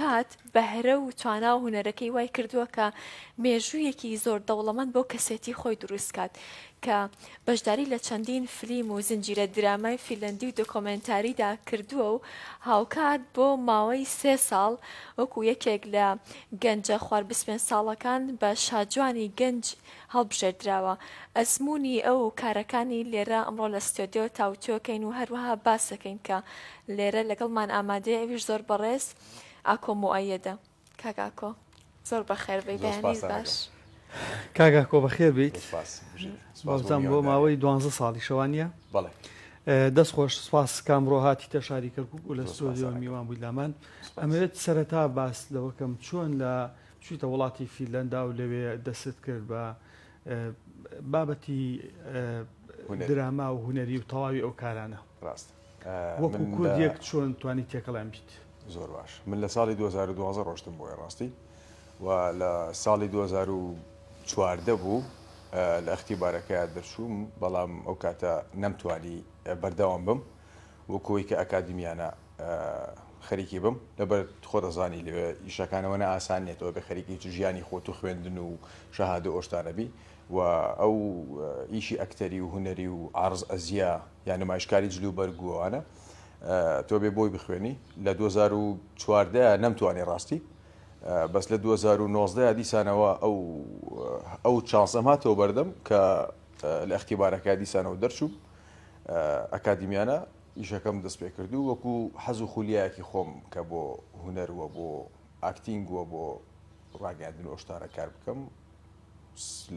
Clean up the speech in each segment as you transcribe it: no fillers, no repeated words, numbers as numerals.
هاوکات بەهرە و توانا و هونەرەکەی وای کردووە کە مێژوویەکی زۆر دەوڵەمەند بۆ کەسێتی خۆی دروست کات کە بەشداری لە چەندین فلیم و زنجیرە درامای فیلەندی و دۆکۆمێنتاریدا کردووە و هاوکات بۆ ماوەی سێ ساڵ وەکو یەکێک لە گەنجە خوار 25 ساڵەکان بە شاجوانی گەنج هەڵبژێردراوە. ئەزموونی ئەو و کارەکانی لێرە ئەمڕۆ لە ستۆدیۆ تاوتوێکەین و هەروەها باسەکەین کە لێرە لەگەڵمان ئامادەیە ئەویش زۆر بەڕێز ئاکۆ موئەیەدە. کاک ئاکۆ زۆر بەخێر بێی زۆر بەیانیت سپاستان باش. ئەکەم. کاک ئاکۆ بەخێر بیت. زۆر سپاس. بژیت. سپاس بۆ بابزانم بۆ میوانداری. ماوەی دوانزە ساڵیشە وانییە؟ بەڵێ. دەست خۆش سپاس کە ئەمڕۆ هاتیتە شاری کەرکوک و لە زۆر ستۆدیۆ سپاستان ئەکەم. میوان بوویت لامان. سپاس. ئەمەوێت سەرەتا باس لەوە کەم چۆن لە چوویتە وڵاتی فینلەندا و لەوێ دەستت کرد بە بابەتی دراما و هونەری و تەواوی ئەو کارانە. ڕاست. وەکو کوردێک چۆن توانی تێکەڵیان بیت؟ زۆر باش. من لە ساڵی 2012 ڕۆشتم بۆیە ڕاستی و لە ساڵی 2014 بوو لە ئەختیبارەکە دەرچووم بەڵام ئەو کاتە نەمتوانی بەردەوام بم وەکو ئەوەی کە ئەکادیمیانە خەریکی بم لەبەر خۆ دەزانی لەوێ ئیشەکانەوە نە ئاسان نیە تۆ بێ خەریکی چ ژیانی خۆت و خوێندن و شەهادە و ئەوشتانە بی و ئەو ئیشی ئەکتەری و هونەری و عارض ئەزیا یان نمایشکاری جل و بەرگ و ئەوانە تۆ بێ بۆی بخوێنی لە 2014 نەمتوانی ڕاستی بەس لە 2019 دیسانەوە ئەو ئەو چانسەم هاتەوە بەردەم کە لە اختیبارەکە دیسانەوە دەرچووم ئەکادیمیانە ئیشەکەم دەست پێ کرد و وەکو حەز و خولیایەکی خۆم کە بۆ هونەر وە بۆ acting وە بۆ ڕاگەیاندن و ئەو شتانە کار بکەم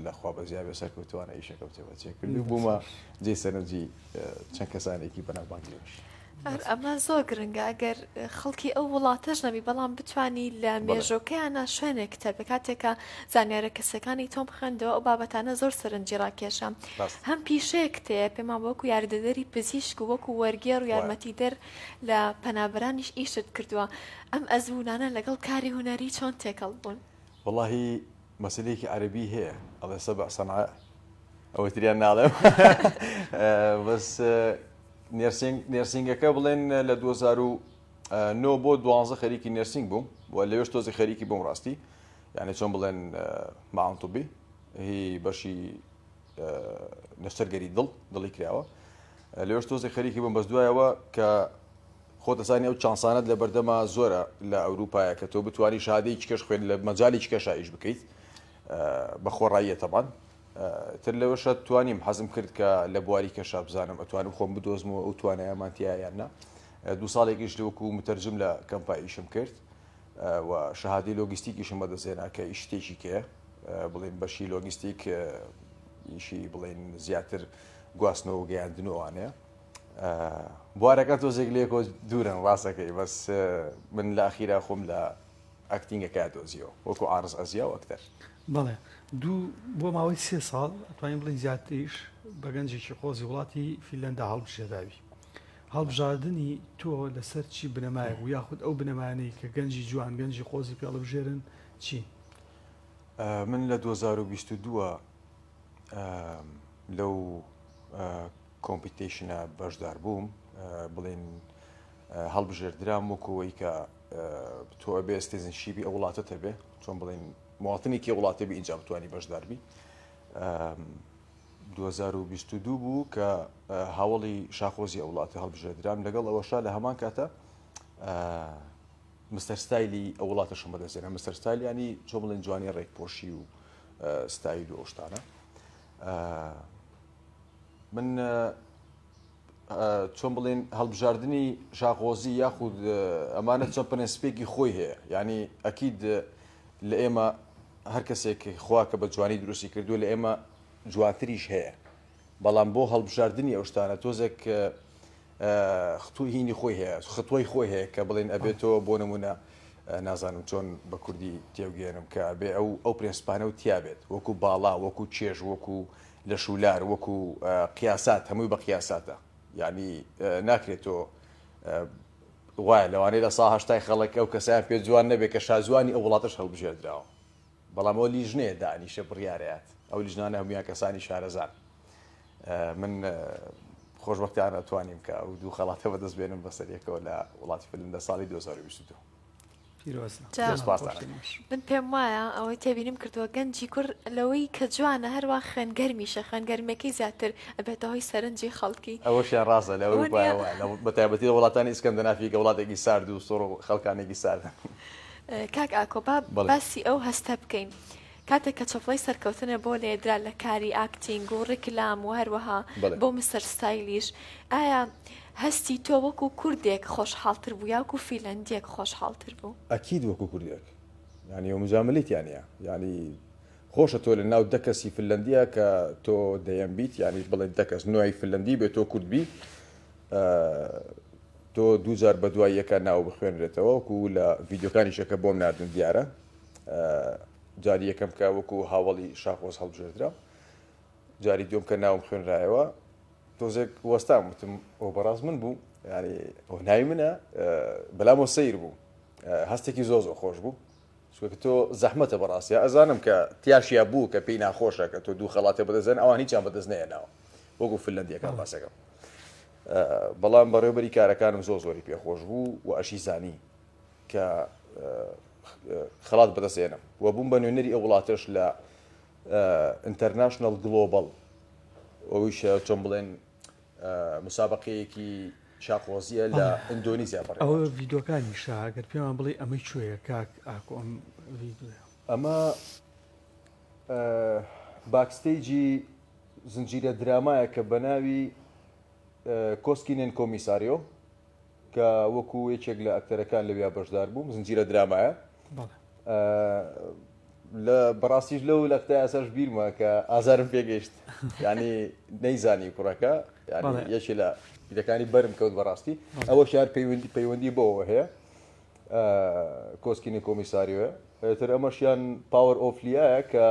لە خوا بەزیا بێ سەرکەوتوانە ئیشەکەم جێبەجێ کرد و بوومە جێی سەرنجی چەند کەسانێکی بەناوبانگ لەوێش. ئەمە زۆر گرنگە ئەگەر خەڵکی ئەو وڵاتەش نەبی بەڵام بتانی لە مێژۆکەیانە شوێنێک تەبێ کاتێکە زانیارە کەسەکانی تۆم خوێندەوە ئەو بابەتانە زۆر سەرنجی ڕاکێشا هەم پیشەیەکت هەیە پێمان وەکو یاریدەدەری پزیشک و وەکو وەرگێڕ و یارمەتیدەر لە پەنابەرانیش ئیشت کردووە ئەم ئەزموونانە لەگەڵ کاری هونەری چۆن تێکەڵ بوون؟ وەڵاهی مەسەلەیەکی عەرەبی هەیە ئەڵێ سەبع سەنعە ئەوەی تریان ناڵێم بەس nursing nursing ەکە بڵێن لە 2009 بۆ 12 خەریکی nursing بووم و لەوێش تۆزی خەریکی بووم ڕاستی یعنی چۆن بڵێن معاون طبی هی بەشی نەشتەرگەری دڵ دڵی کراوە لەوێش تۆزێک خەریکی بووم بەس دوایەوە کە خۆت ئەزانی ئەو چانسانەت لە بەردەما زۆرە لە ئەوروپایە کە تۆ بتوانی شادەی کەش خوێن لە مەجای کەشا ئیش بکەیت بە خۆڕاییە تەبان تر لەوەشە توانیم حەزم کرد کە لە بواری کەشا بزانم ئەتوانم خۆم بدۆزمەوە ئەو توانایەمان تیایان نا دوو ساڵێکیش لەوەکو متەرجم لە کەمپا ئیشم کرد و شەهادەی لۆگیستیکیشم بەدەستهێنا کە ئیش شتێکی کەیە بڵێن بەشی لۆگیستیک ئیشی بڵێن زیاتر گواستنەوە و گەیاندن و ئەوانەیە بوارەکە تۆزێک لێکۆ دوورن ڕاستەکەی بەس من لە ئەخیرا خۆم لە acting ەکە دۆزیەوە وەکو عارض ئەزیا و ئەکتەر. بەڵێ دوو بۆ ماوەی سێ ساڵ ئەتوانین بڵێین زیاتریش بە گەنجێکی قۆزی وڵاتی فینلەندا هەڵبژێراوی. هەڵبژاردنی تۆ لەسەر چی بنەمایەک بوو یاخود ئەو بنەمایانەی کە گەنجی جوان گەنجی قۆزی پێ هەڵبژێرن چین؟ من لە 2022 لەو competition ە بەشدار بووم بڵێن هەڵبژێردرام وەکو ئەوەی کە تۆ ئەبێ citizenship ی ئەو وڵاتەت هەبێ چۆن بڵێن مواطنێکی وڵاتە بی ئینجا بتوانی بەشداربی 2022 بوو کە هاوڵی شاخۆزی ئەو وڵاتە هەڵبژێردرام لەگەڵ ئەوەشا لە هەمان کاتە Mister Style ی ئەو وڵاتەشم بەدەستێنە Mister Style ینی چۆن بڵێن جوانی ڕێکپۆشی و ستایل و ئەو شتانە من چۆن بڵێن هەڵبژاردننی شاخۆزی یاخود ئەمانە چەند پرەنسپێکی خۆی هەیە ینی ئەکید لە ئێمە هەر کەسێک خوا کە بە جوانی دروستی کردووە لە ئێمە جوانتریش هەیە بەڵام بۆ هەڵبژاردننی ئەو شتانە تۆزێک هینی خۆی هەیە خطوەی خۆی هەیە کە بڵێن ئەبێتەوە بۆ نمونە نازانم چۆن بە کوردی تێوگەێنم کە بێ ئەو ئەو پرێنسپانە و تیابێت وەکو باڵا وەکو چێژ وەکو لەشولار وەکو قیاسات هەمووی بە قیاساتە یعنی ناکرێت تۆ وایە لەوانەیە لە سا هەشتای خەڵک ئەو کەسیان پێ جوان نەبێت کە شازوانی ئەو وڵاتەش هەڵبژێردراوە بەڵام ئەو لیژنەیە دانیشە بڕیارەیات ئەو لیژنانە هەمویان کەسانی شارەزان من خۆشبەختانە توانیم کە ئەو دوو خەڵاتە بەدەست بێنم بەسەر یەکەوە لە وڵاتی فنلەندا ساڵی 2022. پیرۆزە. جا زۆر سپاستان. خۆشترینش. من پێم وایە ئەوەی تێبینیم کردووە گەنجی کورد لەوەی کە جوانە هەروا خوێن گەرمیشە خوێن گەرمیەکەی زیاتر ئەبێتە هۆی سەرنجی خەڵکی. ئەوەشیان ڕاستە لە ئەوە ئەوروپا نیە؟ وایە لە بە تایبەتی لە وڵاتانی ئیسکەندەنافی کە وڵاتێکی سارد و سڕ و خەڵکانێکی ساردن. کاک ئاکۆ با بەڵێ. باسی ئەو هەستە بکەین کاتێک کە چەپڵەی سەرکەوتنە بۆ لێدرا لە کاری acting و ڕیکلام و هەروەها بەڵێ. بۆ مستەر ستایلیش ئایا هەستی تۆ وەکو کوردێک خۆشحاڵتر بوو یاکو فیلەندیەک خۆشحاڵتر بوو؟ ئەکید وەکو کوردێک یانی ئەو مجاملەی تیا نیە یانی خۆشە تۆ لە ناو دە کەسی فنلەندیە کە تۆ دەیەم بیت یانی بڵێن دە کەس نۆی فنلەندی بێت تۆ کورد بی تۆ دووجار بە دوای یەکە ناو بخوێنرێتەوە وەکو لە ڤیدیۆکانیشە کە بۆم ناردن دیارە جاری یەکەم کە وەکو هاوڵی شاخۆز هەڵبژێردرا جاری دووەم کە ناوم خوێنرایەوە تۆزێک وەستام وتم ئەو بەڕاست من بوو یعنی ئەو ناوی منە بەلامەوە سەیر بوو هەستێکی زۆر زۆر خۆش بوو چونکە تۆ زەحمەتە بەڕاستیا ئەزانم کە تیاشیا بوو کە پێی ناخۆشە کە تۆ دوو خەڵاتێ بەدەستێن ئەوان هیچیان بەدەست نەهێناوە وەکو فنلەندیەکان باسەکەم بەڵام بەڕێوبەری کارەکانم زۆر زۆری پێخۆش بوو و ئەشی زانی کە خەڵات بەدەستێنم و بووم بە نوێنەری ئەو وڵاتەش لە international global ئەویش چۆن بڵێن مسابقەیەکی شاخۆزیە لە ئیندۆنیزیا بەڕێوە ئەوە ڤیدۆکانیشە ئەگەر پێمان بڵێ ئەمەی کوێیە کاک ئاکۆ ئەم ڤیدۆیە؟ ئەمە backstage ی زنجیرە درامایە کە بە ناوی کۆسکینێن کۆمیساریۆ کە وەکو یەکێک لە ئەکتەرەکان لەویا بەشدار بووم زنجیرە درامایە لە بەڕاستیش لەو لەقتە ئێساش بیرمە کە ئازارم پێگەیشت یعنی نەیزانی کوڕەکە یەکێ لە پیرەکانی بەرم کەوت بەڕاستی ئەوە شار پەیوەندی پەیوەندی بۆەوە هەیە کۆسکینی کۆمیساریۆە تر ئەمەشیان Power of لیایە کە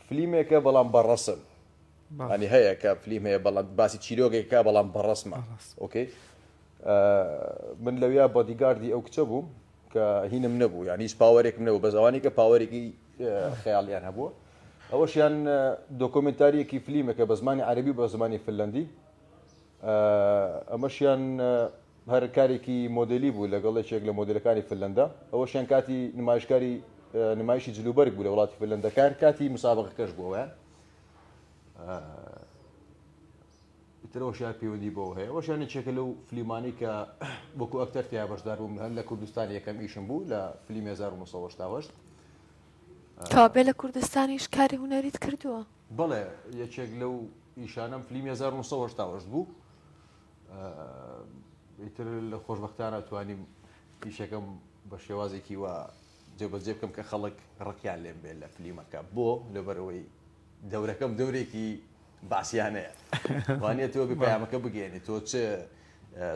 فلیمێکە بەڵام بەڕسم ینی هەیە کە فلیم هەیە بەڵام باسی چیرۆکێکە بەڵام بەڕسمە okay من لەویا bodyguard ی ئەو کچە بووم کە هینم نەبوو یان هیچ power ێکم نەبوو بەس ئەوانی کە power ێکی خەیاڵیان هەبووە ئەوەشیان دۆکۆمنتاریەکی فلیمەکە بە زمانی عەربی و بە زمانی فنلندی ئەمەشیان هەر کارێکی مۆدلی بوو لەگەڵ یەکێک لە مۆدلەکانی فنلندا ئەوەشیان کاتی نمایشکاری نمایشی جلوبەرگ بوو لە وڵاتی فنلندا کار کاتی مسابقەکەش بووەوە ئیتر ئەوەشیان پەیوەندی بەوە هەیە ئەوەشیان یەکێکە لەو فلیمانەی کە وەکو ئەکتەر تیا بەشدار بووم هەر لە کوردستان یەکەم ئیشم بوو لە فلیمی 1988 کەوابێ لە کوردستانیش کاری هونەریت کردووە؟ بەڵێ یەکێک لەو ئیشانەم فلیمی 1988 بوو ئیتر لە خۆشبەختانە توانیم ئیشەکەم بە شێوازێکی وا جێبەجێ بکەم کە خەڵک ڕقیان لێم بێت لە فلیمەکە بۆ لەبەرەوەی دەورەکەم دەورێکی بەعسیانەیە وانە تۆ بێ پەیامەکە بگەێنی تۆ چ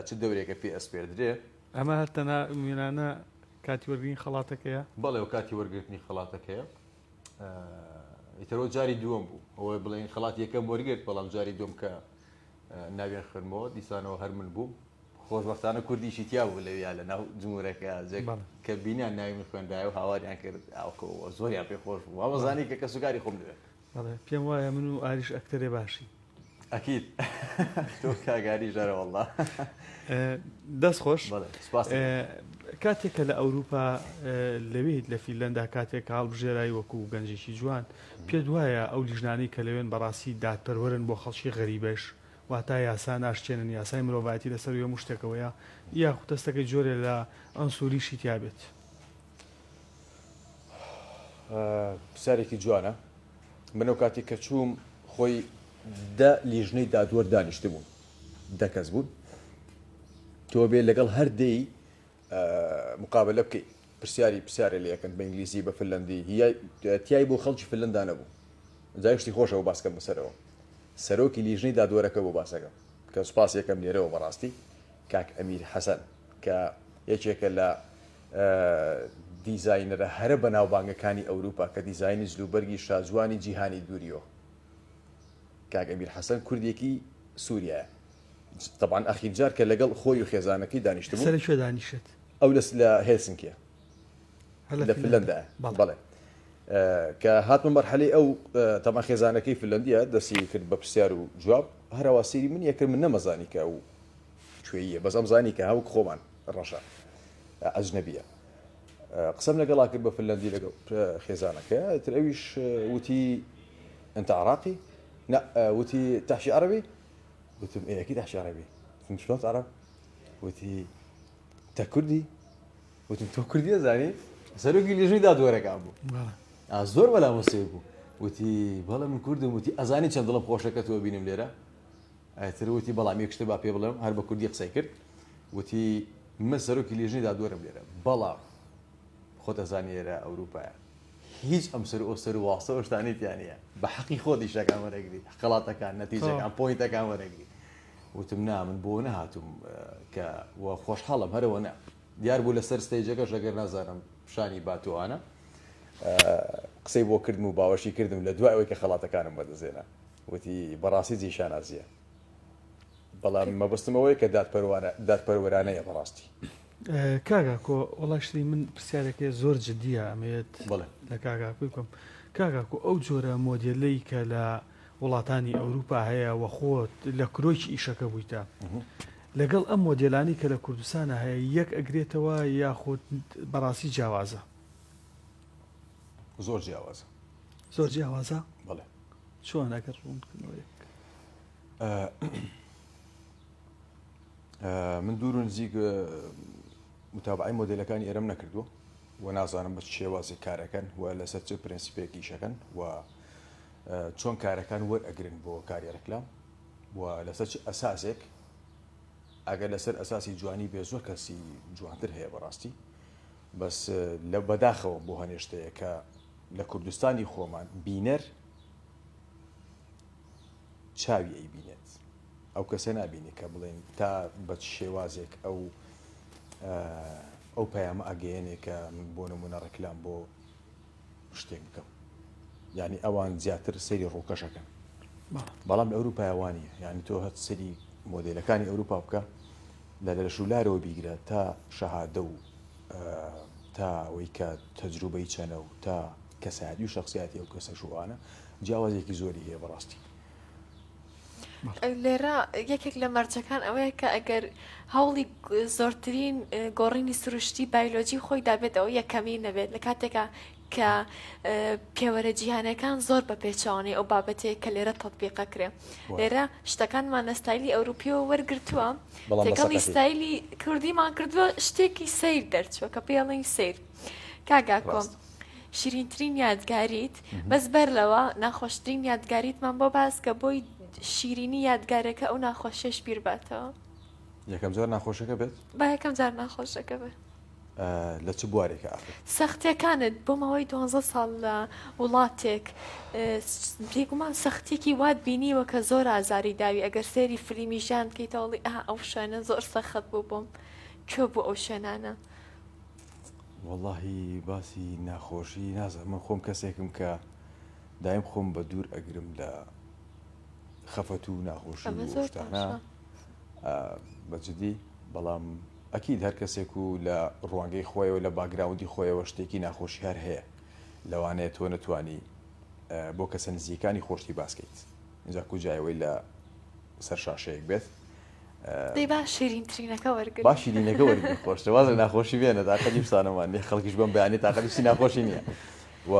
چ دەورێکە پێ ئەسپێردرێ. ئەمە هەر تەنها وێنانە کاتی وەرگرتنی خەڵاتەکەیە؟ بەڵێ و کاتی وەرگرتنی خەڵاتەکەیە ئیترەوە جاری دووەم بوو ئەوە بڵێن خەڵات یەکەم وەرگرت بەڵام جاری دووەم کە ناویان خوێنمەوە دیسانەوە هەر من بووم خۆشبەختانە کوردیشی تیا بوو لەویا لە ناو جمهورەکە جێک کە بینیان ناوی من خوێنرایە و هاواریان کرد ئاوکەوە زۆریان پێ خۆش بوو وامەزانی کە کەسوکاری خۆم لەوێ بەڵێ پێم وایە من و ئاریش ئەکتەرێ باشین. ئەکید تۆ کاک ئاریش ئەرە وەڵا. دەست خۆش. بەڵێ سپاس. کاتێک کە لە ئەوروپا لەوێیت لە فینلەندا کاتێک کە هەڵبژێرای وەکو گەنجێکی جوان پێت وایە ئەو لیژنانەی کە لەوێن بەڕاستی دادپەروەرن بۆ خەڵکی غەریبەش واتا یاسا ناشکێنن یاسای مرۆڤایەتی لەسەروی هەموو شتێکەوەیە یاخود دەستەکەی جۆرێ لە عەنسوریشی تیا بێت؟ پرسیارێکی جوانە من ئەو کاتی کە چووم خۆی دە لیژنەی دادوەر دانیشتبوون دە کەس بوون تۆ بێ لەگەڵ هەر دەی مقابلە بکەیت پرسیاری پرسیارە لە یەکەن بە ئینگلیزی بە فنلندی تای بۆ خەڵکی فنلندا نەبوو جایشتی خۆشەوە باسکەم بەسەرەوە سەرۆکی لیژنەی دادوەرەکە بۆ باسەکەم کە سوپاس یەکەم لێرەوە بەڕاستی کاک ئەمیر حەسەن کە یەکێکە لە دیزاینەرە هەرە بەناوبانگەکانی ئەوروپا کە دیزاینی جلوبەرگی شاجوانی جیهانی دوریۆ کاک ئەمیر حەسەن کوردێکی سووریایە تەبعەن ئەخیر جار کە لەگەڵ خۆی و خێزانەکەی دانیشتبوو سەر کوێ دانیشێت؟ ئەو لە لە هێلسنکیە لە فنلەندا بەڵێ کە هاتمە مەرحەلەی ئەو تەبعەن خێزانەکەی فنلەندیە دەستی کرد بە پرسیار و جواب هەرەوا سەیری من یەکرد من نەمەزانی کە ئەو کوێیە بەس ئەمزانی کە هەوک خۆمان ڕەشە. ئەجنەبیە قسەم لەگەڵا کرد بە فنلەندی لەگەڵ خێزانەکەی ئیتر ئەویش وتی انت عراقی نا وتی تحشی عربی وتم ئێ ئەکید احشی عربی وتم شلون تعرف وتی تە کوردی وتم تۆ کوردی ئەزانی سەرۆکی لیژنەی دادوەرەکان بوو زۆر بەلامە سەیر بوو وتی بەڵێ من کوردم وتی ئەزانی چەند دڵم خۆشە کە تۆ بینم لێرە ئەتر وتی بەڵام یەک شتە با پێ بڵێم هەر بە کوردی قسەی کرد وتی من سەرۆکی لیژنەی دادوەرم لێرە بەڵام خۆت ئەزانی ئێرە ئەوروپایە هیچ ئەم سەر و ئەو سەر و واستە و شتانەی تیا نییە بە حەقی خۆت ئیشەکان وەرەگری خەڵاتەکان نەتیجەکان point ەکان وەرەگری وتم نا من بۆ نەهاتووم کە و خۆشحاڵم هەرەوە نا دیار بوو لەسەر stage ەکەش ئەگەر نازانم شانی باتوانە قسەی بۆ کردم و باوەشی کردم لە دوای ئەوەی کە خەڵاتەکانم بەدەستێنا وتی بەڕاستی جێی شانازییە بەڵام مەبەستم ئەوەیە کە دادپەروانە دادپەروەرانەیە بەڕاستی. کاک ئاکۆ وەڵا شتی من پرسیارێکێ زۆر جدیە ئەمەوێت بەڵێ. لە کاک ئاکۆی بکەم کاک ئاکۆ ئەو جۆرە مۆدێلەی کە لە وڵاتانی ئەوروپا هەیە و خۆت لە کرۆکی ئیشەکە بوویتە لەگەڵ ئەم مۆدێلانی کە لە کوردستانە هەیە یەک ئەگرێتەوە یاخود بەڕاستی جیاوازە؟ زۆر جیاوازە. زۆر جیاوازە؟ بەڵێ. چۆن ئەگەر ڕوونکردنەوەیەک من دوور و نزیک متابعی مۆدلەکانی ئێرەم نەکردووە و نازانم بە شێوازی کارەکەن و لەسەر چ پرەنسیپێک ئیشەکەن و چۆن کارەکان وەرئەگرن بۆ کاری ڕێکلام و لەسەر چ ئەساسێک ئەگەر لەسەر ئەساسی جوانی بێ زۆر کەسی جوانتر هەیە بەڕاستی بەس لە بەداخەوە بۆ هەنێشتەیە کە لە کوردستانی خۆمان بینەر چاوی ئەیبینێت ئەو کەسە نابینێت کە بڵێن تا بە چ شێوازێک ئەو ئەو پەیامە ئەگەیەنێ کە من بۆ نمونە ڕێکلام بۆ شتێک بکەم یعنی ئەوان زیاتر سەیری ڕووکەشەکەن بەڵام لە ئەوروپا وانە یعنی تۆ هەت سەری مۆدلەکانی ئەوروپا بکە لە لەشولارەوە بیگرە تا شەهادە و تا ئەوەی کە تەجروبەی چەنە و تا کەسایەتی و شخصیاتی ئەو کەسە شوانە جیاوازیەکی زۆری هەیە بەڕاستی. لێرە یەکێک لە مەرجەکان ئەوەیە کە ئەگەر هەوڵی زۆرترین گۆڕینی سروشتی بایلۆجی خۆی دابێت ئەوە یەکەمین نەبێت لە کاتێکا کە پێوەرە جیهانەکان زۆر بە پێچەوانەی ئەو بابەتەیە کە لێرە تەطبیقەکرێ لێرە شتەکانمان لە ستایلی ئەوروپیەوە وەرگرتووە تێکەڵی ستایلی کوردیمان کردووە شتێکی سیر دەرچووە کە پێڵین سیر کاگاکۆم شیرینترین یادگاریت بەس بەر لەوە ناخۆشترین یادگاریتمان بۆ باس کە بۆی شیرینی یادگارەکە ئەو ناخۆشیەش بیر باتەوە. یەکەم جار ناخۆشەکە بێت؟ با یەکەم جار ناخۆشەکە بێت. لە چ بوارێکە ئاخر؟ سەختیەکانت بۆ ماوەی دوانزە ساڵ لە وڵاتێک بێگومان سەختیەکی وات بینیوە کە زۆر ئازاری داوی ئەگەر سەیری فلیمی ژیان بکەیتەوە ئەڵێی ئا ئەو شوێنە زۆر سەخت بوو بۆم کوێ بوو ئەو شوێنانە؟ وەڵاهی باسی ناخۆشی نازانم من خۆم کەسێکم کە دایم خۆم بە دوور ئەگرم لە خەفەت و ناخۆشی ئەمە و زۆر شتانە باشە. بە جدی بەڵام ئەکید هەر کەسێک و لە ڕوانگەی خۆیەوە لە background ی خۆیەوە شتێکی ناخۆشی هەر هەیە لەوانەیە تۆ نەتوانی بۆ کەسە نزیکانی خۆشتی باسکەیت ئینجا کوجایەوەی لە سەر شاشەیەک بێت دەی با شیرینترینەکە وەرگری. با شیرینەکە وەرگری خۆشترە واز لە ناخۆشی بێنە تاقەتی پسانەمان نیە خەڵکیش بەم بەیانی تاقەتی شتی ناخۆشی نییە و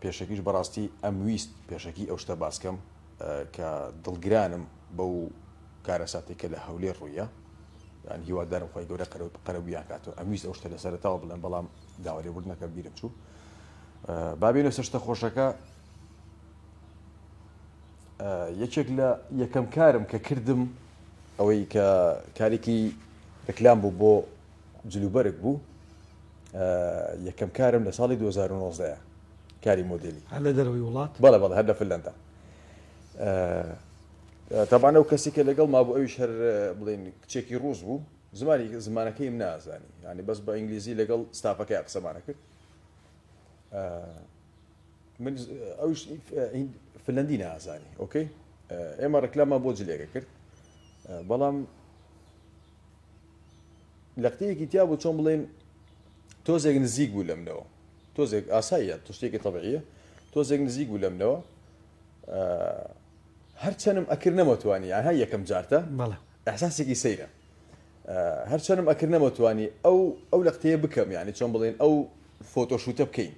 پێشەکیش بەڕاستی ئەمویست پێشەکی ئەو شتە باسکەم کە دڵگرانم بەو کارەساتێک کە لە هەولێر ڕوویە یان هیوادارم خۆی گەورە قەرەبوویان کاتەوە ئەمویست ئەو شتە لە سەرەتاوە بڵێم بەڵام داوا لێبوردنەکە بیرم چوو با بێینە سەر شتە خۆشەکە یەکێک لە یەکەم کارم کە کردم ئەوەی کە کارێکی ڕکلام بوو بۆ جلوبەرگ بوو یەکەم کارم لە ساڵی 2019 کاری مۆدلی هەر لە دەرەوەی وڵات بەڵێ بەڵێ هەر لە فنلەندا تەبان ئەو کەسی کە لەگەڵ مابوو ئەویش هەر بڵێن کچێکی ڕووس بوو زمانی زمانەکەیم نازانی یعنی بەس بە ئینگلیزی لەگەڵ ستافەکەی قسەمانە کرد من ئەوش فنلەندی نازانی okay ئێمە ڕێکلامان بۆ جلێکە کرد بەڵام لەقتەیەکی تیا بوو چۆن بڵێن تۆزێک نزیک بوو لەمنەوە تۆزێک ئاساییە تو شتێکی تەبعیە تۆزێک نزیک بوو لەمنەوە هەرچەنم ئەکرد نەمەتوانی یان یەکەم جارتە ئەحساسێکی سەیرە. هەرچەنم ئەکرد نەمەتوانی ئەو ئەو لەقتەیە بکەم یعنی چۆن بڵێن ئەو photoshoot ە بکەین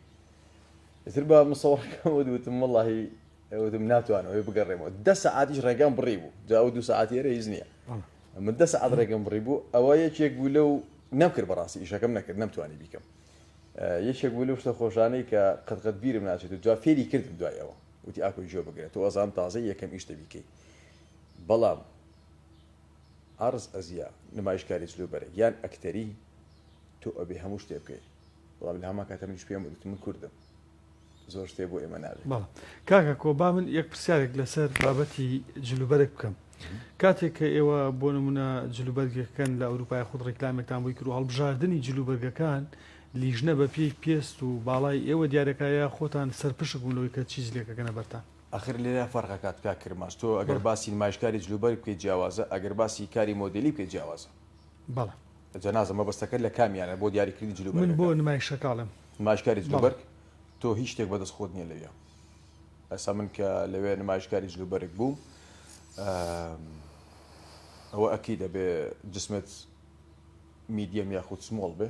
ئیتر بە مصورەکەم وت وتم وەڵاهی وتم ناتوانم ئەوێ بگەڕێمەوە دە سەعاتیش ڕێگام بڕی بوو جا ئەو دوو سەعاتی ئێرە هیچ نییە من دە سەعات ڕێگەم بڕی بوو ئەوە یەکێک بوو لەو نەمکرد بەڕاستی ئیشەکەم نەکرد نەمتوانی بیکەم یەکێک بوو لەو شتە خۆشانەی کە قەت قەت بیرم ناچێت و جا فێری کردم دوای ئەوە وتی ئاکۆ گوێ بگرە تۆ ئەزانم تازە یەکەم ئیش دەبیکەی بەڵام عەرز ئەزیا نمایشکاری جلوبەرگ یان ئەکتەری تۆ ئەبێ هەموو شتێ بکەی بەڵام لە هەمان کاتە منیش پێم وت من کوردم زۆر شتێ بۆ ئێمە نابێت. بەڵێ کاکە کۆ با من یەک پرسیارێک لەسەر بابەتی جلوبەرگ بکەم کاتێک کە ئێوە بۆ نمونە جلوبەرگەکەن لە ئەوروپای خود ڕیکلامێکتان بۆی کرد و هەڵبژاردنی جلوبەرگەکان لیژنە بە پێی پێست و باڵای ئێوە دیارەکە یا خۆتان سەرپشک بوون لەوەی کە چی جلێکەکەنە بەرتان؟ ئەخر لێرە فەرق ئەکات کاک کرماس تۆ ئەگەر باسی نمایشکاری جلوبەرگ بکەیت جیاوازە ئەگەر باسی کاری مۆدێلی بکەیت جیاوازە. بەڵێ. جا نازم مەبەستەکەت لە کامیانە بۆ دیاریکردنی من جلوبەرگەکە؟ بۆ نمایشەکە ئەڵێم. نمایشکاری بەڵێ. جلوبەرگ تۆ هیچ شتێک بەدەست خۆت نییە لەویا. ئێستا من کە لەوێ نمایشکاری جلوبەرگ بووم ئەوە ئەکید ئەبێ جسمت medium یاخود small بێ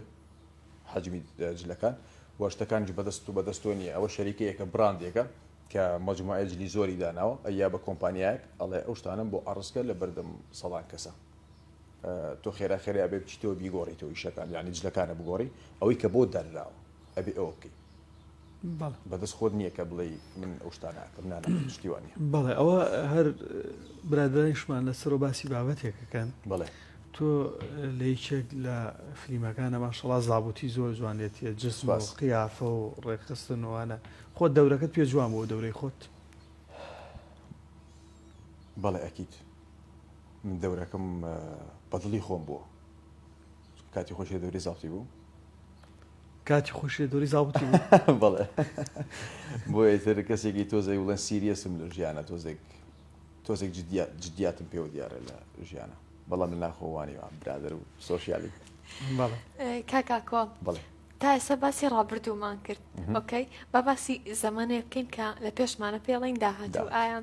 حەجمی جلەکان و شتەکانیش بەدەست و بەدەست تۆ نییە ئەوە شەریکەیەکە براندێکە کە مەجموعەیە جلی زۆری داناوە ئەیا بە کۆمپانیایەک ئەڵێ ئەو شتانەم بۆ عەرزکە لە بەردەم سەدان کەسە تۆ خێرا خێرا ئەبێ بچیتەوە بیگۆڕیتەوە ئیشەکان یعنی جلەکانە بگۆڕی ئەوەی کە بۆ دانراوە ئەبێ ئەوە بکەی بەدەست خۆت نییە کە بڵێی من ئەو شتانە ئەکەم نا نا شتی وا نییە. بەڵێ ئەوە هەر برادەرانیشمان لەسەرەوە باسی بابەتێکەکەن. بەڵێ. تۆ لە یەکێک لە فلیمەکانە ماشەڵا زابوتی زۆر جوان لێتیە جسم و سپاس. قیافە و ڕێکخستن و وانە خۆت دەورەکەت پێ جوان بوو دەورەی خۆت؟ بەڵێ ئەکید من دەورەکەم بە دڵی خۆم بووە کاتی خۆشی لە دەورەی زابتی بوو. کاتی خۆشی لە دەوری زابتی بوو. بەڵێ بۆیە تر کەسێکی تۆزێک بڵێن serious م لە ژیانە تۆزێک تۆزێک جدیاتم پێوە دیارە لە ژیانە بەڵام لە ناخۆ وانی برادەر و social ی بەڵێ کاکاکۆ بەڵێ تا ئێستا باسی ڕابردوومان کرد okay با باسی زەمانێک بکەین کە لە پێشمانە پێڵین داهاتوو ئایا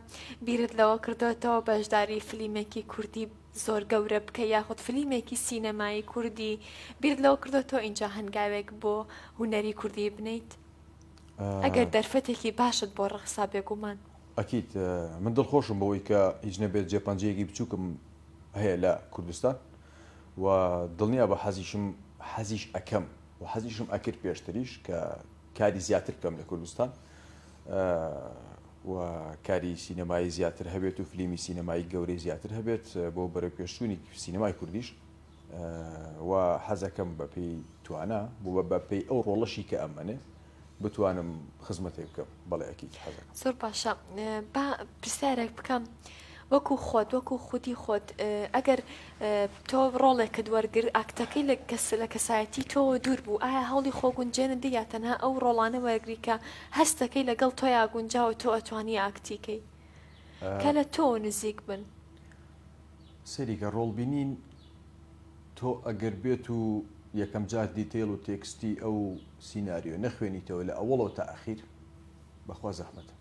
بیرت لەوە کردوێتەوە بەشداری فلیمێکی کوردی زۆر گەورە بکەی یاخود فلیمێکی سینەمایی کوردی بیرت لەوە کردۆتەوە ئینجا هەنگاوێک بۆ هونەری کوردی بنیت ئەگەر دەرفەتێکی باشت بۆ ڕەخسا بێگومان. ئەکید من دڵخۆشم بەوەی کە هیچ نەبێت جێپەنجەیەکی بچووکم هەیە لە کوردستان و دڵنیا بە حەزیشم حەزیش ئەکەم و حەزیشم ئەکرد پێشتریش کە کاری زیاتر بکەم لە کوردستان و کاری سینەمایی زیاتر هەبێت و فلیمی سینەمایی گەورەی زیاتر هەبێت بۆ بەرەوپێشچوونی سینەمای کوردیش و حەزەکەم بەپێی توانا بۆ بەپێی ئەو ڕۆڵەشی کە ئەمەنێ بتوانم خزمەتێک بکەم بەڵێ ئەکید حەزەکەم. زۆر باشە با پرسیارێک بکەم وەکو خۆت وەکو خودی خۆت ئەگەر تۆ ڕۆڵێکت وەرگرت ئاکتەکەی لە کەس لە کەسایەتی تۆوە دوور بوو ئایا هەوڵی خۆگونجێنت دی یا تەنها ئەو ڕۆڵانە وەرگری کە هەستەکەی لەگەڵ تۆیا گونجاوە تۆ ئەتوانی ئاکتیکەی کە لە تۆ نزیک بن؟ سەیریکە ڕۆڵ بینین تۆ ئەگەر بێت و یەکەم جار detail و text ی ئەو سیناریۆ نەخوێنیتەوە لە ئەوەڵەوە تا ئەخیر بەخوا زەحمەتە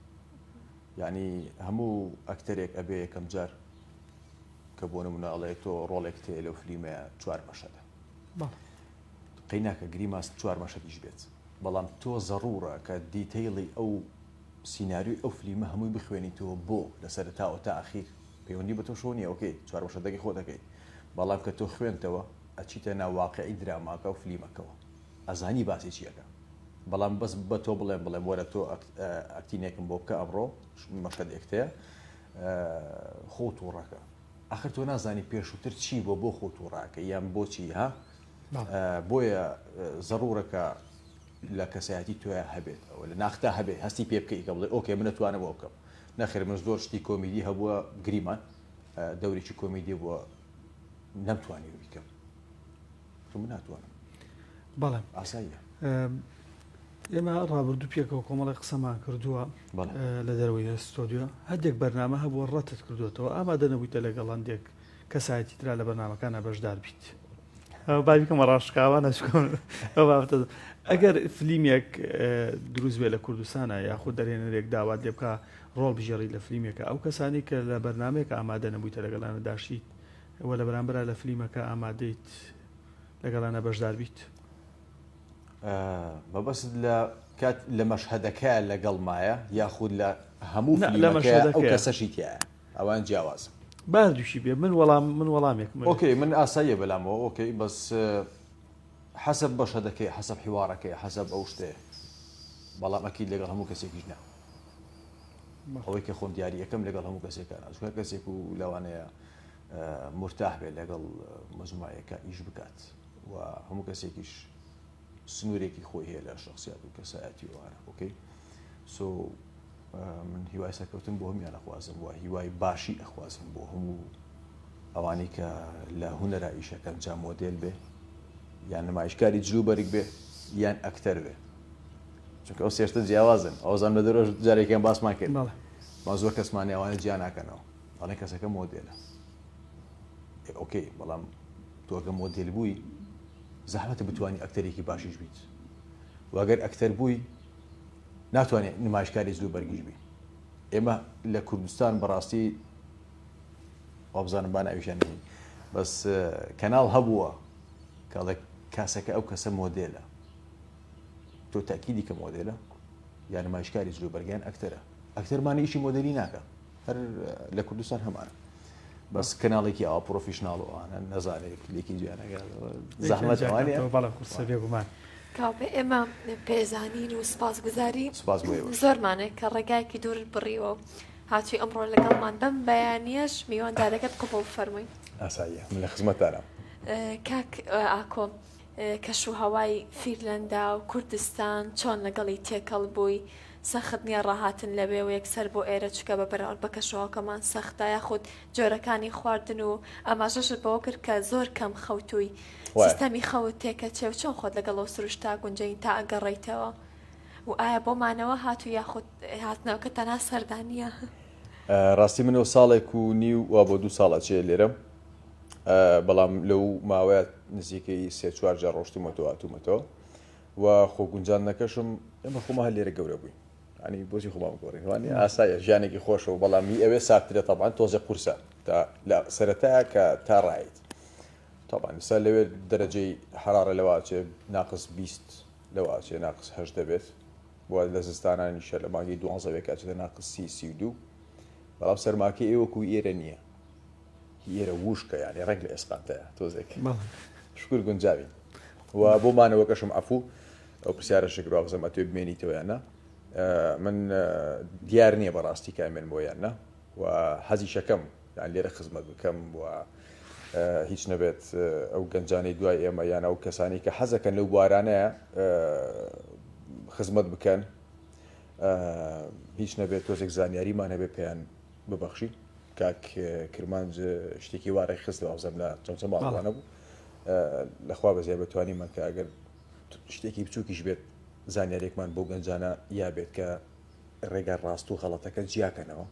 یعنی هەموو ئەکتەرێک ئەبێ یەکەم جار کە بۆ نمونە ئەڵێ تۆ ڕۆڵێک تێ لەو فلیمەیە چوار مەشەدە قەیناکە گریماس چوار مەشەدیش بێت بەڵام تۆ زەڕوڕە کە detail ی ئەو سیناریۆی ئەو فلیمە هەمووی بخوێنیتەوە بۆ لە سەرەتاوە تا ئەخیر پەیوەندی بە تۆشەوە نییە okay چوار مەشەدەکەی خۆت ئەکەی بەڵام کە تۆ خوێنتەوە ئەچیتە ناو واقعی دراماکە و فلیمەکەوە ئەزانی باسی چی ئەکا بەڵام بەس بە تۆ بڵێم بڵێم وەرە تۆ acting ێکم بۆ بکە ئەمڕۆ مەشهەدێکتەیە خۆ تووڕەکە ئەخر تۆ نازانی پێشووتر چی بۆ بۆ خۆ تووڕاکە یان بۆچی ها بۆیە زەڕورەکە لە کەسایەتی تۆیا هەبێت ئەوە لە ناختا هەبێت هەستی پێ بکەی کە بڵێ okay من ئەتوانم ئەوە بکەم نەخێر من زۆر شتی کۆمیدی هەبووە گریمان دەورێکی کۆمیدی بووە نەمتوانی بیکەم من ناتوانم بەڵێ ئاساییە ئێمە ڕابردوو پێکەوە کۆمەڵی قسەمان کردووە لە دەرەوەی ستۆدیۆ هەندێک بەرنامە هەبووە ڕەتت کردوێتەوە ئامادە نەبوویتە لەگەڵ هەندێک کەسایەتی ترا لە بەرنامەکانە بەشدار بیت بابیکەمە ڕاشکاوە ئەگەر فلیمێک دروست بێ لە کوردستانە یاخود دەرێنەرێک داوات لێ بکە ڕۆڵ بژێڕی لە فلیمێکە ئەو کەسانی کە لە بەرنمەیەک ئامادە نەبوویتە لەگەڵانە داشیت. و لە بەرامبەرا لە فلیمەکە ئامادەیت لەگەڵیانا بەشدار بیت؟ مەبەست لە کات لە مەشهەدەکە لەگەڵمایە یاخود لە هەموو فلیمەکەیا ئەو کەسەشی تیایە ئەوان جیاوازن. با هەردووکی بێ من وەڵام من وەڵامێکم ئەوێ. okay من ئاساییە بەلامەوە okay بەس حەسەب مەشهەدەکەیە حەسەب حیوارەکەیە حەسەب ئەو شتەیە بەڵام ئەکید لەگەڵ هەموو کەسێکیش نا ئەوەی کە خۆم دیاری ئەکەم لەگەڵ هەموو کەسێکا نا چونکە کەسێک و لەوانەیە مورتاح بێت لەگەڵ مەجموعەیەکە ئیش بکات و هەموو کەسێکیش سنوورێکی خۆی هەیە لە شخصیات و کەسایەتی وانە okay so من هیوای سەرکەوتن بۆ هەموویان ئەخوازم و هیوای باشی ئەخوازم بۆ هەموو ئەوانەی کە لە هونەرا ئیشەکەن جا مۆدێل بێ یان نمایشکاری جلو بەرگ بێ یان ئەکتەر بێ چونکە ئەو سێشتە جیاوازن ئەوزان لە دەرۆژ جارێکیان باسمان کرد ما زۆر کەسمانی ئەوانە جیا ناکەنەوە ئەڵێن کەسەکە مۆدێلە okay بەڵام تۆگە مۆدێل بووی زەحمەتە بتوانانی ئەکتەرێکی باشیش بیت واگەر ئەکتەر بووی ناتوانێت نمایشکاری جلو بەرگیش بی ئێمە لە کوردستان بەڕاستی وابزانم با ناویشیان نەهێنین بەس کەناڵ هەبووە کەڵێ کاسەکە ئەو کەسە مۆدێلە تۆ تاکیدی کە مۆدێلە یان نمایشکاری جلو بەرگیان ئەکتەرە ئەکتەرمانی ئیشی مۆدێلی ناکە هەر لە کوردستان هەمان بەس کەناڵێکی ئاوا professional و ئەوانە نەزانێت لێکی جیانەکە زەحمەت ئەوانە بەڵێ قورسە بێگومان. کاوە ئێمە پێزانین و سپاسگوزاری سپاس بۆ ئێوەش. زۆرمانە کە ڕێگایەکی دوورت بڕیوە و هاتووی ئەمڕۆ لەگەڵمان بەم بەیانیەش میواندارەکەت قبوڵ فەرمووی. ئاساییە من لە خزمەتتانام. کاک ئاکۆ کەش و هەوای فیرلەندا و کوردستان چۆن لەگەڵی تێکەڵ بووی؟ سەخت نییە ڕاهاتن لەوێ و یەکسەر بۆ ئێرە چونکە بە بەراورد بە کەشوهەواکەمان سەختە یاخود جۆرەکانی خواردن و ئاماژەشت بەوە کرد کە زۆر کەم خەوتووی سیستەمی خەوت تێکەچێ و چۆن خۆت لەگەڵ ئەو سروشتا گونجێنی تا ئەگەڕێیتەوە و ئایا بۆ مانەوە هاتووی یاخود هاتنەوەکە تەنها سەردانییە؟ ڕاستی من ساڵێک و نیو وا بۆ دوو ساڵ ئەچێ لێرەم بەڵام لەو ماوەیە نزیکەی سێ چوار جار ڕۆشتومەتەوە هاتوومەتەوە و خۆ گونجاندنەکەشم ئێمە خۆمان هەر لێرە گەورە بووین ینی بۆچی خۆمان بگۆڕین وانە ئاسایە ژیانێکی خۆشە و بەڵام هی ئەوێ ساردترە تەبان تۆزێ قورسە تا لە سەرەتایە کە تا ڕایت تەبان ئێستا لەوێ دەرەجەی حەرارە لەوە ئەچێ ناقس 20 لەوە ئەچێ ناقس هەشت دەبێت و لە زستانانیشە لە مانگی دوانزە وێکە ئەچێتە ناقس سی 32 بەڵام سەرماکەی ئێوە وەکوو ئێرە نییە هی ئێرە ووشکە یانی ڕێک لە ئێسقانتەیە تۆزێک شکر گونجاوین و بۆ مانەوەکەشم عەفوو ئەو پرسیارە شکر وابزانم ئەتوێ بمێنیتەوە یان نا من دیار نییە بەڕاستی کە ئەمێنمەوە یان نا و حەزیشەکەم یان لێرە خزمەت بکەم و هیچ نەبێت ئەو گەنجانەی دوای ئێمە یان ئەو کەسانی کە حەزەکەن لەو بوارانەیە خزمەت بکەن هیچ نەبێت تۆزێک زانیاریمان هەبێت پێیان ببەخشین کاک کرمانج شتێکی وا ڕێکخست وابزانم لە چەمچەماڵ بوو لەخوا بەزیاد بەتوانیمان کە ئەگەر شتێکی بچووکیش بێت زانیاریەکمان بۆ گەنجانە یا بێت کە ڕێگا ڕاست و غەڵەتەکە جیاکەنەوە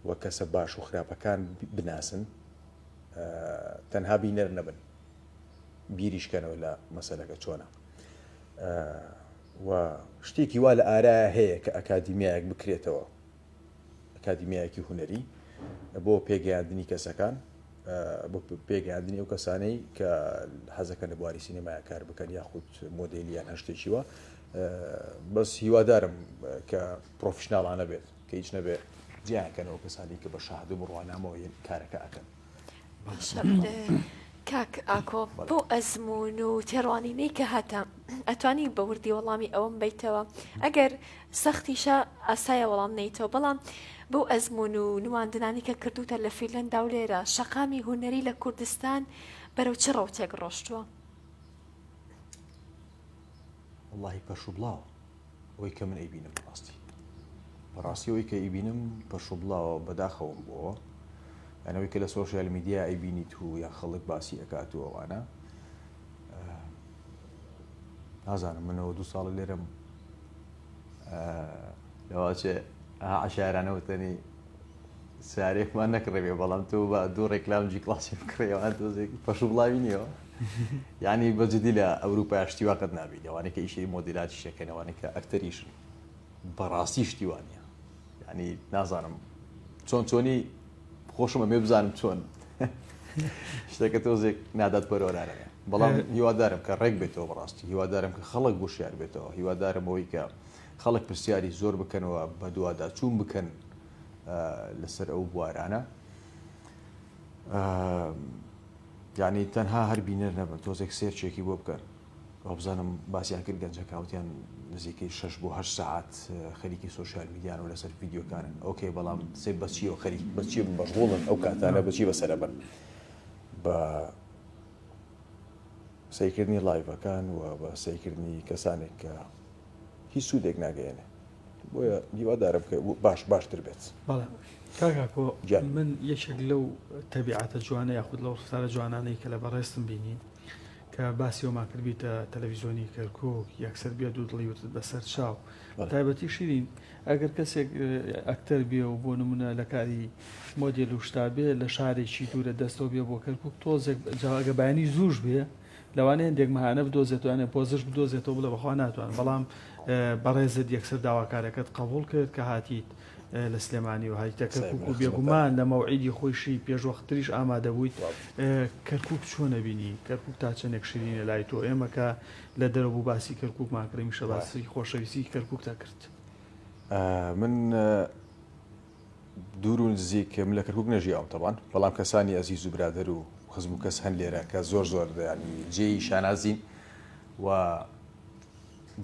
و کەسە باش و خراپەکان بناسن تەنها بینەر نەبن بیریشکەنەوە لە مەسەلەکە چۆنە و شتێکی وا لە ئارایە هەیە کە ئەکادیمیایەک بکرێتەوە ئەکادیمیایەکی هونەری بۆ پێگەیاندنی کەسەکان بۆ پێگەیاندنی ئەو کەسانەی کە حەزەکەن لە بواری سینەمایا کار بکەن یاخود مۆدێلی یان هەر شتێکی وا بەس هیوادارم کە professional انە بێت کە هیچ نەبێ جیان کەنەوە کەسانی کە بە شەهادە و بڕوانامەوە یەن کارەکە ئەکەن. باشە کاک ئاکۆ بەو ئەزموون و تێڕوانینەی کە هەتە ئەتوانی بە وردی وەڵامی ئەوەم بەیتەوە ئەگەر سەختیشە ئاسایە وەڵام نەیتەوە بەڵام بەو ئەزموون و نواندنانی کە کردووتە لە فیلەندا و لێرە شەقامی هونەری لە کوردستان بەرەو چ ڕەوتێک ڕۆشتووە؟ وەڵاهی پەرشوبڵاوە ئەوەی کە من ئەیبینم بەڕاستی بەڕاستی ئەوەی کە ئەیبینم پەرشوبڵاوە بەداخەوەم بۆوە یان ئەوەی کە لە social media ئەیبینیت و یان خەڵک باسی ئەکات و ئەوانە نازانم منەوە دوو ساڵە لێرەم لەواچێ عشارانە وتەنی سارێکمان نەکڕێ بەڵام تۆ بە دوو ڕێکلام جی کلاسی بکڕێوان تۆزێک پەشو بڵاوی نییەوە یعنی بە جدی لە ئەوروپا شتی وا قەت نابینی ئەوانەی کە ئیشی مۆدیلاتی شەکەن ئەوانەی کە ئەکتەریشن بەڕاستی شتی وا نییە یعنی نازانم چۆن چۆنی خۆشم ئەمێ بزانم چۆن. شتەکە تۆزێک نادادپەروەرانەیە بەڵام هیوادارم کە ڕێک بێتەوە بەڕاستی هیوادارم کە خەڵک وشیار بێتەوە هیوادارم ئەوەی کە خەڵک پرسیاری زۆر بکەنەوە بەدواداچوون بکەن لەسەر ئەو بوارانە یعنی تەنها هەر بینەر نەبن تۆزێک سێرچێکی بۆ بکەن وابزانم باسیان کرد گەنجەکە وتیان نزیکەی شەش بۆ هەشت سەعات خەریکی سۆشیال میدیان و لەسەر ڤیدیۆکانن okay بەڵام سێ بەچیەوە خەریک بەچی مەشغوڵن ئەو کاتانە بەچی بەسەرە بن بە سەیرکردنی live ەکان و بە سەیرکردنی کەسانێک کە هیچ سوودێک ناگەیەنێ بۆیە هیوادارم کە باش باشتر بێت. بەڵێ کاک ئاکۆ من یەکێک لەو تەبیعەتە جوانە یاخود لەو ڕفتارە جوانانەی کە لە بەڕێزتم بینی کە باسی ئەومان کرد بیتە تەلەڤیزیۆنی کەرکوک یەکسەر بێ دوو دڵی وتت بەسەر چاو تایبەتی شیرین ئەگەر کەسێک ئەکتەر بێ و بۆ نمونە لە کاری مۆدێل و شتا بێ لە شارێکی دوورە دەستەوە بێ بۆ کەرکوک تۆزێک جاگە بەیانی زووش بێ لەوانەیە هەندێک مەهانە بدۆزێتەوە یانێ پۆزش بدۆزێتەوە بڵێ بەخوا ناتوانم بەڵام بەڕێزت یەکسەر داواکارەکەت قبوڵ کرد کە هاتیت لە سلێمانی و هاتیتە کەرکوک و بێگومان لە مەوعیدی خۆیشی پێشوەختتریش ئامادە بوویت کەرکوک چۆن ئەبینی کەرکوک تا چەندێک شیرینە لای تۆ ئێمە کە لە دەرەوە بوو باسی کەرکوکمان کرد هەمیشە باسی خۆشەویستی کەرکوکتا کرد. من دوور و نزیک من لە کەرکوک نەژیاوم تەبان بەڵام کەسانی ئەزیز و برادەر و خزم و کەس هەن لێرە کە زۆر زۆر ینی جێی شانازین و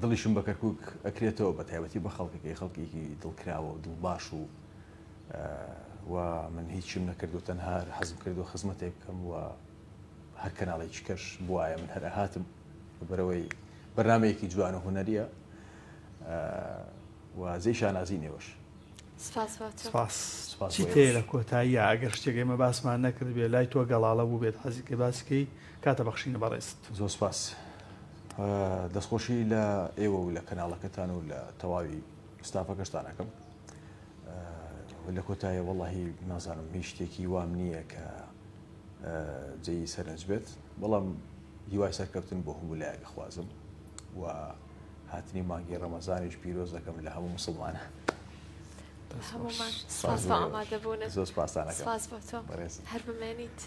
دڵیشم بە کەرکک ئەکرێتەوە بە تایبەتی بە خەڵکەکەی خەڵکێکی دڵکراوە و دڵباش و و من هیچیم نەکردو تەنها حەزم کردو خزمەتێک بکەم و هەر کەناڵێکی کەش بواە من هەر ئەهاتم بەرەوەی بەرنمەیەکی جوان و هونەریە و جێی شانازی نێوەش. سپاس بۆ تۆ. سپاس. چیت هەیە لە کۆتاییا ئەگەر شتێک ئێمە باسمان نەکردبێ لای تۆ گەڵاڵە بووبێت حەزی کەی باسی کەی کاتە بەخشینە بەڕێزت. زۆر سپاس. دەستخۆشی لە ئێوە و لە کەناڵەکەتان و لە تەواوی ستافەکەشتان ئەکەم. لە کۆتایە وەڵاهی نازانم هیچ شتێکی وام نییە کە جێی سەرنج بێت بەڵام هیوای سەرکەوتن بۆ هەموو لایەک ئەخوازم و هاتنی مانگی ڕەمەزانیش پیرۆز دەکەم لە هەموو موسڵمانان. هەموومان سپاس بۆ ئامادەبوونت. زۆر سپاستان ئەکەم. سپاس بۆ تۆ. هەر بمێنیت.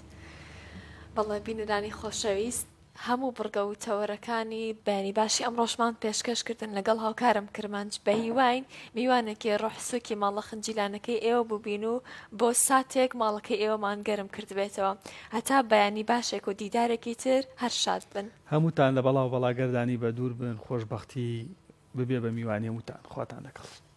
بەڵێ بینەرانی خۆشەویست هەموو بڕگە و تەوەرەکانی بەیانی باشی ئەمڕۆشمان پێشکەش کردن لەگەڵ هاوکارم کرمانج بەهیواین میوانێکی ڕۆح سوکی ماڵە خنجیلانەکەی ئێوە بووبین و بۆ ساتێک ماڵەکەی ئێوەمان گەرم کردبێتەوە هەتا بەیانی باشێک و دیدارێکی تر هەر شاد بن. هەمووتان لە بەڵا و بەڵاگەردانی بەدوور بن خۆشبەختی ببێ بە میوانی هەمووتان خواتان لەگەڵ.